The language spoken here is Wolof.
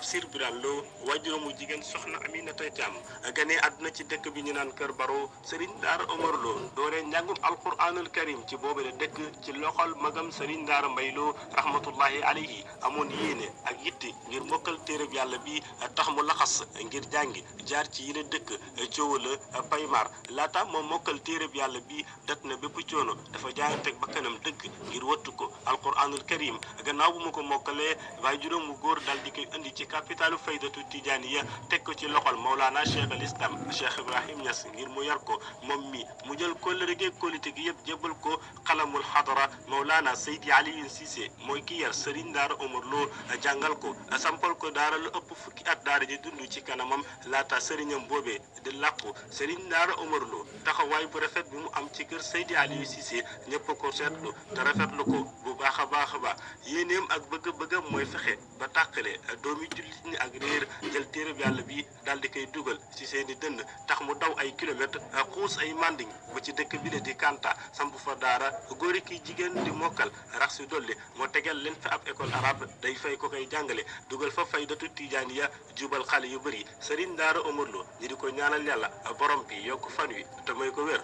Tafsir Birane Lo waajuram mu jigéen soxna Aminata Thiam gane àdduna ci dëkk bi ñu naan Kër Baro Serigne Daara Omar Lo doore njàngum alquranul karim ci boobu la dëkk ci loxol magam Serigne Daara Mbay Lo rahmatullahi alayhi amoon yéene ak yitte ngir mokkal téereb yàlla bi tax mu laxas ngir jàngi jaar ci yile dëkk coowala Paymar laata moom mokkal téereb yàlla bi dat na bépp coono dafa jaayanteeg ba kanam dëgg ngir wattu ko alquranul karim gannaaw bu mu ko mokkalee waaye juróom mu góor dal di koy indi ci capitalu faydatu tijaaniya teg ko ci loxol Mawlana Cheikh al Islam Cheikh Ibrahim Niass ngir mu yar ko moom mi mu jël kóllëre gi kóolite gi yëpp jébbal ko xalamul xadara Mawlana Seydi Alioune Cissé mooy ki yar Serigne Daara Omar Lo jàngal ko sampal ko daara lu ëpp fukki at daara ji dund ci kanamam laata sëriñam boobee di làqu Serigne Daara Omar Lo taxawaay bu rafet bi mu am ci kër Seydi Alioune Cissé ñëpp ko seetlu te rafetlu ko bu baax a baax yéeneem ak bëgg-bëggam mooy fexe ba tàqale doomi jullit ñi ak réer jël téereb yàlla bi daal di koy dugal ci seeni dënn tax mu daw ay kilomètres xuus ay manding ba ci dëkk bi le di Kanta samp fa daara góori ki jigéen di mokkal rax si dolli moo tegal leen fa ab école arabe day fay ko koy jàngale dugal fa faydatu tijaaniya jubal xale yu bëri Serigne Daara Omar Lo ñi di ko ñaanal yàlla borom bi yokk fan wi te may ko wér